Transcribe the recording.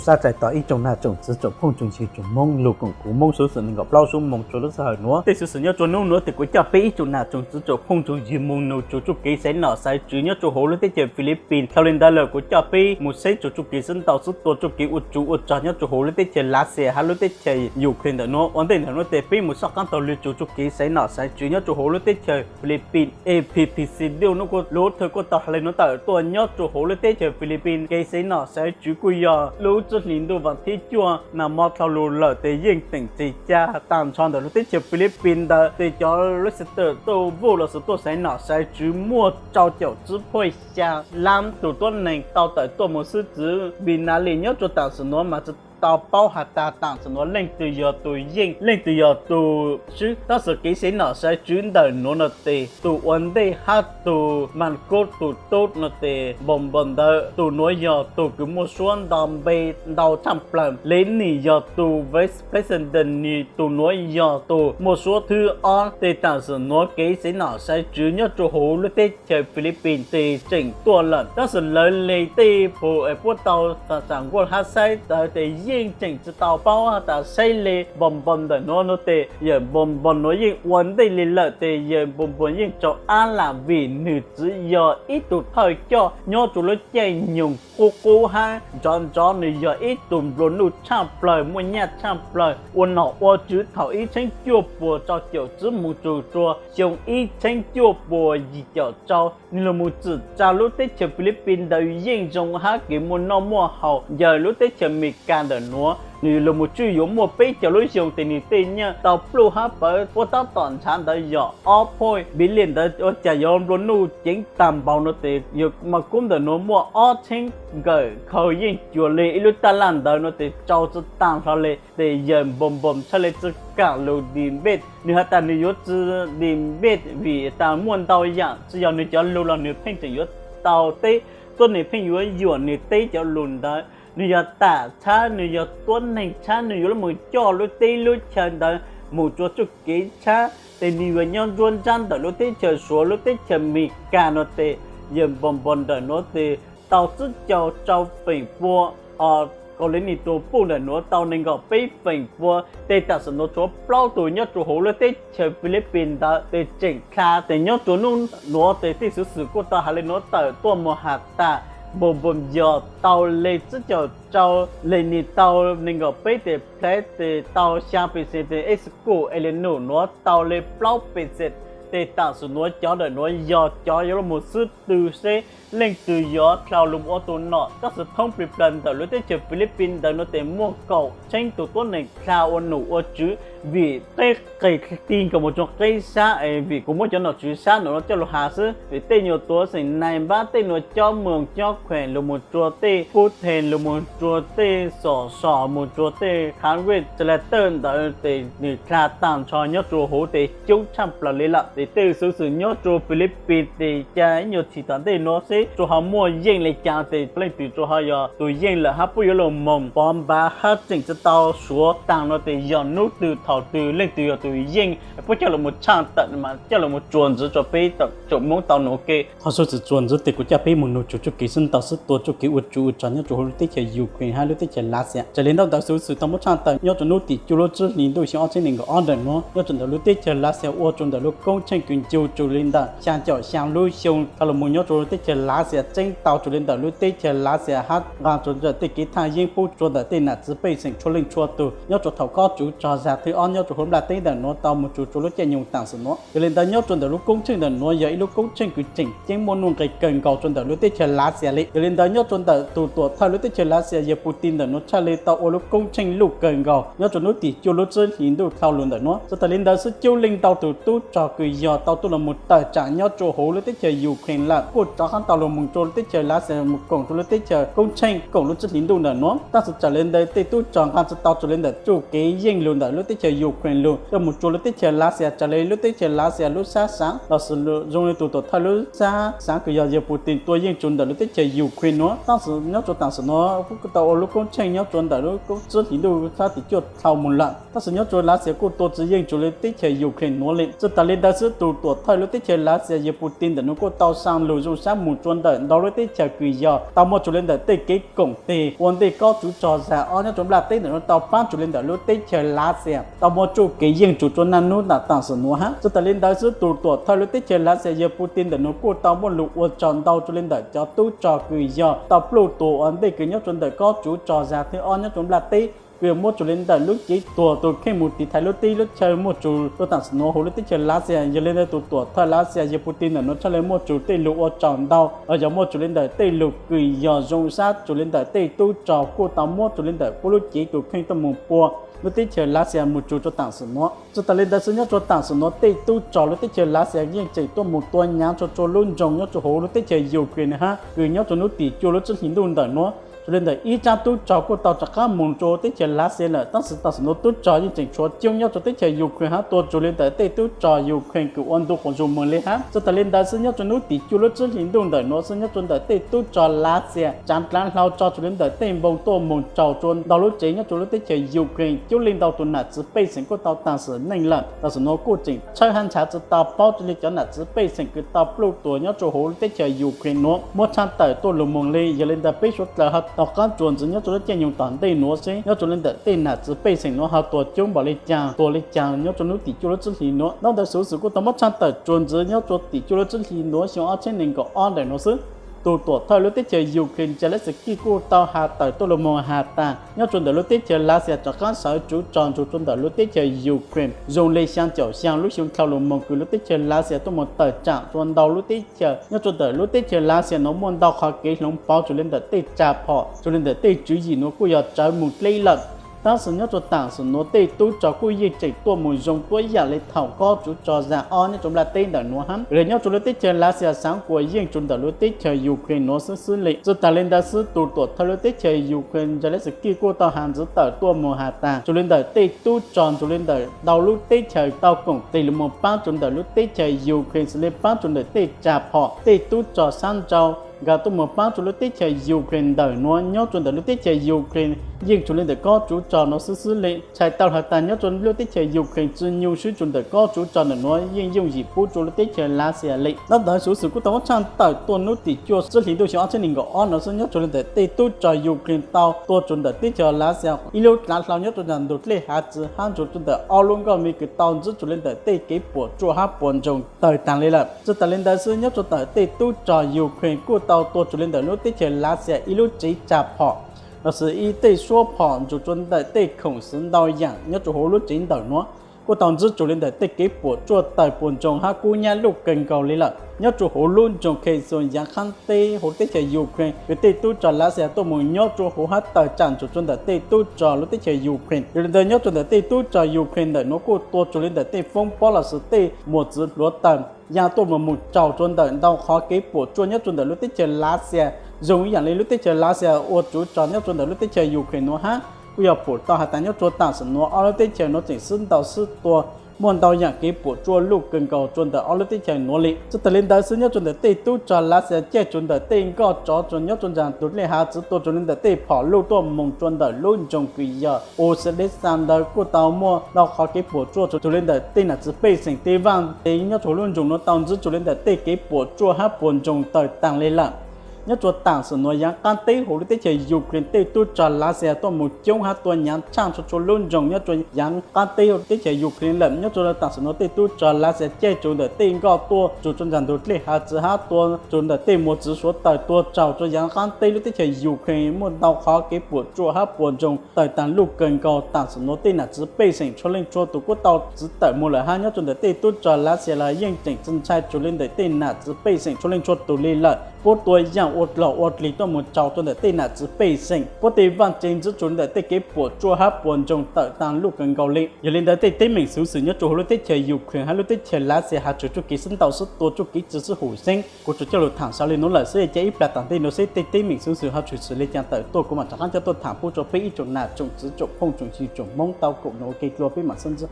Tab txais tos ib tsoom nag tsoom txwv tsoom phooj tsoom ywg tsoom Hmoob lug koom kuv Moob xuv xwm nees nkaum plaub sub moos rua lub sij hawm nuav. Tej xuv xwm nyob rua nub nuav tes kuv coj peb ib tsoom nag tsoom txwv tsoom phooj tsoom ywg moog nug txug txuj kev xaiv nom xaiv tswv nyob rua huv lub teb chaws Philippines. Dhau le ntawd lawm kuv coj peb moog saib txug txuj kev sib ntaus sib tua, txuj kev ua tsuv ua rog nyob rua huv lub teb chaws Lav Xias hab lub teb chaws Ukraine ntawm nuav. Ua ntej ntawm nuav tes peb moog soj qaab taug lug txug txuj kev xaiv nom xaiv tswv nyob rua huv lub teb chaws Philippines. A P T C News nub kuj lub thawj kuj tau has le nuav tawm tuaj nyob rua huv lub teb chaws Philippines, kev xaiv nom xaiv tswv kuj yog lub tsib hlis ntuj vas thib cuaj nag hmo dhau lug lawm tes yeej tseem txis ca taag nrho ntawm lub teb chaws Philippines ntawd tes cov lub xib tawm tuaj vuj los sis tuaj xaiv nom xaiv tswv muaj rau caum tsib phuaj xya lab tug tuab neeg tau tawm tuaj moog xwb. Txwv Binali nyob rua taam sim nuav mas tsi tau paub has tas taam sim nuav leej twg yog tug yeej leej twg yog tug swb. Tab sis kev xaiv nom xaiv tswv ntawm nuav no tes tug ua ntej hab tug Marcos tug tub no tes Npos Npos ntawd, tug nuav yog tug kws muaj suab nto npe ntau tshaj plawg. Lenim yog tug vice president, nwg tug nuav yog tug muaj suab thwb ob. Tes taam sim nuav kev xaiv nom xaiv tswv nyob rua huv lub teb chaws Philippines tes tseem tuaj lawm, tab sis lawv le tej pug es puab tau xam xam nkuaj hab saib tawv tes yeej tseem tsi tau paub has tas saib le Npos Npos ntawm nuav no tes yawm Npos Npos nuav yeej ua ntej le lawm tes yawm Npos Npos yeej tsaus ab lam vim nwg tsi yog ib tug thawj coj nyob rua lub caij nyoog qub qub hab nrov nrov, nwg yog ib tug nplua nuj tshaj plawg muaj nyaj tshaj plawg ua nom ua tswv thaum ib txheeb cuaj puas rau caum tsib moog txug rua xyoo ib txheeb cuaj puas yim caum rau. Nwg lug moog tsim tsa lub teb chaws Philippines ntawd yeej zoo hab kev muaj noj muaj haus. Yawm lub teb chaws Amelikas ntawm nuav nwg lug moog tswj yuav muaj peb caug lub xyoo tes nwg tej nyaj tau pluj hab pawv puab tab tom nrhav ntawd yog ob phuaj billion ntawd, ua cas yuav nplua nuj ceev taag npaum no tes yawm Marcos ntawm nuav muaj ob txheeb nkaum khaus yeej cuag le ib lub taj laj ntawd no tes tsaus tsi taag hlo le. Tes yawm Npos Npos txhaj le tsi kaam lug debate, nwg has tas nwg yuav tsi debate vim tas muaj ntau yaam tsi yog nwg cov lug los nwg pheej tseem yuav tau teb, tuab neeg pheej yuav yuam nwg teb cov lug ntawd. Nwg yog taam tshab, nwg yog tuab neeg tshab, nwg yuav lub moog coj lub teb lub chaw ntawd moog rua txuj kev tshab tes nwg yuav nyob nruab nrab ntawm lub teb chaws Suav lub teb chaws Amelikas no tes yawm Npos Npos ntawm nuav tes tau tsib caug rau feem pua, Kaus Lim Nis tus puj ntawm nuav tau nees nkaum peb feem pua. Tes taam sim nuav tshuav plaub tug nyob rua huv lub teb chaws Philippines ntawd tes tseem dlha. Tes nyob rua nub nuav tes tej xuv xwm kuj tau has le nuav tawm tuaj moog has tas Npos Npos yog tau le tsib caug rau, Lenim tau nees nkaum peb tes pleb tes tau xyaa percent tes Esku Elenu nuav tau le plaub percent. Tes taam sim nuav cov ntawm nuav yog cov yuav lug moog xwb tw seb leej twg yuav dlhau lug ua tug nom. Tab sis thoob plig plawg ntawm lub teb chaws Philippines ntawd nuav tes muaj kaum txheeb tug tuab neeg dlha ua nom ua tswv vim qeb qig ti nkaus moog rua qeb sab es vim kuv muab cov nom tswv sab ntawm nuav coj lug has xwb. Vim tej nyuas tuav xeem nais npab, tej nuav cob moog cob kheem lug moog rua tej pub theeg, lug moog rua tej xom som, moog rua tej khav vej tsa la tawj ntawd tes nwg dlha taag nrho nyob rua huv tes coob tshaj plawg le lawm. Tes tej xuv xwm nyob rua Philippines tes ca ib nyuas txhim tom ntej nuav seb tsuas ho muaj yeej le caag tes leej twg tsuas ho yog tug yeej lawm hab puab yuav lug moog pov npav hab tseem tsi tau suav taag nuav tes yog nub twg thaus twg leej twg yog tug yeej puab coj lug moog tshaj tawm mas coj lug moog tsuas ntxiv rua peb tsoom Moob tau nuav ke. Ho xuv xwm tsuas ntxiv tes kuv coj peb moog nug txug txuj kev sib ntaus sib tua txuj kev ua tsuv ua rog nyob rua huv lub teb chaws Ukraine hab lub teb chaws Lav Xias. Raws le ntau ntawd xuv xwm tau muab tshaj tawm nyob rua nub tim cuaj lub tsib hlis ntuj xyoo ob txheeb nees nkaum ob ntawm nuav nyob rua ntawm lub teb chaws Lav Xias ua rua ntawm lub koob tsheej kws ncu txug le ntawm xyaa caum xyaa lub xyoo tau lug moog nyob rua lub teb chaws Lav Xias tseeb tau rua le ntawm lub teb chaws Lav Xias hab nqa rua ntawm tej kev thaj yeeb pub rua ntawm tej nam txiv pej xeem txhua leej txhua tug nyob rua thaum kob tsuv tsog zag thwb ob nyob rua huv nplaj teb ntawm nuav tau moog txug rua lub caij nyoog taam sim nuav. Yog le ntawd nyob rua ntawm lub koob tsheej ntawm nuav yog ib lub koob tsheej kws tseem ceeb muaj nuj nqis kawg nkaus rua ntawm lub teb chaws Lav Xias le. Yog le ntawd nyob rua ntawm tug tuam thawj lub teb chaws Lav Xias yawg Putin ntawm nuav txhaj le tau ua lub koob tsheej luj kawg nkaus nyob rua nub tim cuaj lub tsib hlis ntuj dlhau lug ntawm nuav. Txug tas le ntawd xwb coob leej ntau tug tub rog kws yog tau tuaj lug moog tawm tsaam nyob rua huv lub teb chaws Ukraine lawm kuj rov qaab tau lug moog rua lub teb chaws Lav Xias moog koom rua lub teb chaws koob tsheej koom lub tsib hlis ntuj ntawm nuav. Tab sis txawm le ntawd tej tub rog nqa tsi tau txug le ntawm txuj kev yeej lug ntawm lub teb chaws Ukraine lug tuaj mus rua lub teb chaws Lav Xias. Raws le lub teb chaws Lav Xias lub sab xaav los sis zoo le tug tuam thawj lub sab xaav kws yog Yawg Putin tua yeej tsuv ntawm lub teb chaws Ukraine nuav, tab sis nyob rua taam sim nuav kuj tau ua lub koob tsheej nyob rua ntawm lub koob tsib hlis ntuj sab tim cuaj dhau moog lawm, tab sis nyob rua Lav Xias kuj tua tsi yeej tsuv lub teb chaws Ukraine nuav le. Tsi tas le ntawd xwb, tug tuam thawj lub teb chaws Lav Xias Yawg Putin ntawm nuav kuj tau saa lug zoo sab mus rua ntawm ntau lub teb chaws kws yog tau muaj tsuv le ntawm tej kev koom teg ua ntej kob tsuv tsog zag ob nyob rua nplaj teb ntawm nuav tau paab tsuv le ntawm lub teb chaws Lav Xias tau muaj txuj kev yeej tsuv rua naj nub taam sim nuav hab. Tsi tas le ntawd xwb, tug tuam thawj lub teb chaws Lav Xias Yawg Putin ntawm nuav kuj tau muaj lug ua tsaug ntau tsuv le ntawm cov tub rog kws yog tau pluj tuag ua ntej kws nyob rua ntawm kob tsuv tsog zag thib ob nyob rua nplaj teb kws muab tsuv le ntawm lub cev tuag tug kheej mus tiv thaiv lub teb lub chaw muaj tsuv rua taam sim nuav huv lub teb chaws Lav Xias. Yog le ntawd tug tuam thawj Lav Xias Yawg Putin ntawm nuav txhaj le muaj tsuv tej lug ua tsaug ntau los yog muaj tsuv le ntawm tej lug kws yog zoo sab tsuv le ntawm tej tub rog kuj tau muab tsuv le ntawm puab lub cev tug kheej tuaj mus pua lub teb chaws Lav Xias mus tsuv rua taam sim nuav. Tsi tas le ntawd xwb, nyob rua taam sim nuav tej tub rog lub teb chaws Lav Xias yeej tseem tuaj mus tua nyaav rua txhua lub nroog nyob rua huv lub teb chaws Ukraine hab kws nyob rua nub tim cuaj lub tsib hlis ntuj ntawm nuav tsuv le ntawm ib tsaab tub rog kuj tau rov qaab moog rua teb chaws Lav Xias lawm, tab sis taam sim nuav tub rog yeej tseem tshuav coob nyob rua teb chaws Ukraine hab tua tsuv le ntawm tej tub rog Ukraine kws ua ntu quas zug moog le hab. Tsi tas le ntawd xwb, nyob rua nub tim cuaj lub tsib hlis ntuj ntawm nuav xwb nyob rua ntawm tej tub rog Lav Xias tsaav dlaav hlau tso tsuv le ntawm tej npoo tuaj moog tsaug rua ntau lub tsev nyob rua lub teb chaws Ukraine, coob leej ntau tug nam txiv pej xeem kuj tau taag sim neej lawm. Taam sim nuav kuj tseem tshawb hab nrhav tsi tau paub tsi le cov nam txiv pej xeem kws tau pluj tuag nyob rua huv lub teb chaws Ukraine nuav muab tshaaj tawm tuaj lug moog le. Yog le ntawd peb suav dlawg ho tau qaab tsuas ntxiv nyob rua lub caij nyoog tom ntej nuav seb nyob rua le ntawm tej nam txiv pej xeem nuav ho tuag coob npaum le caag tuag le caag nyob rua nub tim cuaj lub tsib hlis nuav. Nub ntawd xuv xwm kuj tau muab tshaaj tawm tsuas ntxiv nyob rua tim cuaj lub tsib hlis nuav xyoo ob txhiab nees nkaum ob ntawm nuav xwb. Tug tuam thawj lub teb chaws Ukraine Zelensky kuj tau has tawm tuaj lug moog has taag nyob rua ntawm lub teb chaws Lav Xias rov qaab sawv tsuv tsog nrug rua ntawm lub teb chaws Ukraine zoo le xyaa caum xyaa lub xyoo dhau lug moog kws lub teb chaws Lav Xias tuaj moog tawm tsaam rua ntau lub teb chaws nyob rua ntawm lub teb chaws Lav Xias nuav muaj ntau qhov kev hloov pauv tsuv le ntawm tej tsa phom tsuv le ntawm tej tswv yim nuav kuj yog tsawv moog dleb lawm. Tab sis nyob rua taam sim nuav tej tub rog kuj yeej tseem tuaj moog zoo tuab yaam le thaum kob tsuv tsog zag ob nyob rua nplaj teb ntawm nuav hab. Le nyob rua lub teb chaws Lav Xias xaav kuas yeej tsuv ntawm lub teb chaws Ukraine nuav xwb xwb le. Tsi tas le ntawd xwb, tug tuam thawj lub teb chaws Ukraine Zelensky kuj tau has ntxiv tawm tuaj moog has taag tsuv le ntawm tej tub rog tsuv le ntawm ntau lub teb chaws tau koom tes lug moog paab tsuv ntawm lub teb chaws Ukraine xws le paab tsuv ntawm tej tsa phom tej tub rog sab nrau nkag tuaj moog paab rua lub teb chaws Ukraine ntawm nuav nyob rua ntawm lub teb chaws Ukraine yeej tsuv le ntawm kob tsuv tsog nuav xwb xwb le. Txhais tau has taag nyob rua lub teb chaws Ukraine tsi nyug swb tsuv ntawm kob tsuv tsog ntawm nuav yeej yooj yim pub rua lub teb chaws Lav Xias le. Nub ntawd xuv xwm kuj tau muab tshaaj tawm tuaj nub tim cuaj tsib hlis ntuj xyoo ob txhiab nees nkaum ob nuav xwb nyob rua le ntawm tej tub rog Ukraine tau tua tsuv ntawm teb chaws Lav Xias ib lub dlaav hlau nyob rua nraag ntug dlej hav txwv hab nrug rua ntawm ob lub nkoj me kws tau ntsib tsuv le ntawm tej kev puam tsuaj hab puas ntsoog tawg taag le lawm. Tsi tas le ntawd xwb, nyob rua ntawm tej tub rog Ukraine kuj tau tua tsuv le ntawm lub teb chaws Lav Xias ib lub tsev tsa phom los sis ib tej suab phom nrug rua ntawm tej khoom xwv ntau yaam nyob rua huv lub tsev ntawm nuav kuj tau ntsib tsuv le ntawm tej kev puam tsuaj tawg puas ntsoog hab kub nyab luj kawg nkaus le lawm. Nyob rua huv lub nroog Kherson yaav qaab teb huv teb chaws Ukraine kws tej tub rog Lav Xias tuaj moog nyob rua huv hab tawg tsaam nrug rua ntawm tej tub rog lub teb chaws Ukraine. Yog le ntawd nyob rua ntawm tej tub rog Ukraine ntawm nuav kuj tua tsuv le ntawm tej foob pob los sis tej mos txwv hluav taws ya tuaj moog moog tsaug rua ntawm ntau qhov kev puam tsuaj nyob rua ntawm lub teb chaws Lav Xias. Zoo ib yaam le lub teb chaws Lav Xias ua tsuv tsog nyob rua ntawm lub teb chaws Ukraine nuav hab kuj yog pum tau has taag nyob rua taam sim nuav ob lub teb chaws nuav tseem sib ntaus sib tua muaj ntau yaam kev puam tsuaj luj kawg nkaus rua ntawm ob lub teb chaws nuav le. Tsi tas le ntawd xwb, nyob rua ntawm tej tub rog Lav Xias caij tsuv ntawm tej nkoj tsov rua nyob rua nraag ntug dlej hav txwv tua tsuv le ntawm tej phom luj tuaj moog rua ntawm lub nroog kws yog Odesa ntawd kuj tau muaj ntau qhov kev puam tsuaj tsuv le ntawm tej nam txiv pej xeem tej vaaj tsev nyob rua lub nroog nuav tau ntsib tsuv le ntawm tej kev puam tsuaj hab puas ntsoog tawg taag le lawm. Nyob rua taam sim nuav yaav qaab teb huv lub teb chaws Ukraine tej tub rog Lav Xias tuaj moog coob hab tua nyaav tshaaj rua txhua lub nroog nyob rua yaav qaab teb huv teb chaws Ukraine lawm. Nyob rua taam sim nuav tej tub rog Lav Xias caij tsuv ntawm tej nkoj tuaj tsuv rua nraag ntug dlej hav txwv hab tua tsuv ntawm tej mos txwv suav taws tua tsaug rua yaav qaab teb lub teb chaws Ukraine muaj ntau qhov kev puam tsuaj hab puas ntsoog tawg taag luj kawg nkaus. Taam sim nuav tej nam txiv pej xeem txhua leej txhua tug kuj tau txiv tawm moog lawm hab nyob rua ntawm tej tub rog Lav Xias los yeej tseem tsi ntshai tsuv le ntawm tej nam txiv pej xeem txhua leej txhua tug le lawm. puab tua yaaj ua dlog ua dlig tuaj moog tsaug rua ntawm tej nam txwv pej xeem, puab tej vaaj tse ntxwv tsuas ntawm tej kev puam tsuaj hab puas ntsoog tawm taag luj kawg nkaus le. Yog le ntawd tej teeb meem xuv xwm nyob rua huv lub teb chaws Ukraine hab lub teb chaws Lav Xias has tshwm txuj kev sib ntaus sib tua txuj kev tsi sib hum xeeb, kuv tsuas coj lug thaam xaus le nuav lawm xwb. Ces ib plag taag ntej nuav xwb tej teeb meem xuv xwm ho tshwm sim le caag tawm tuaj kuv maam rov qaab coj tuaj thaam pub rua peb ib tsoom nam tsoom txwv tsoom phooj tsoom ywg tsoom Moob tau koom nuav ua ke dlua peb maam sib ntsib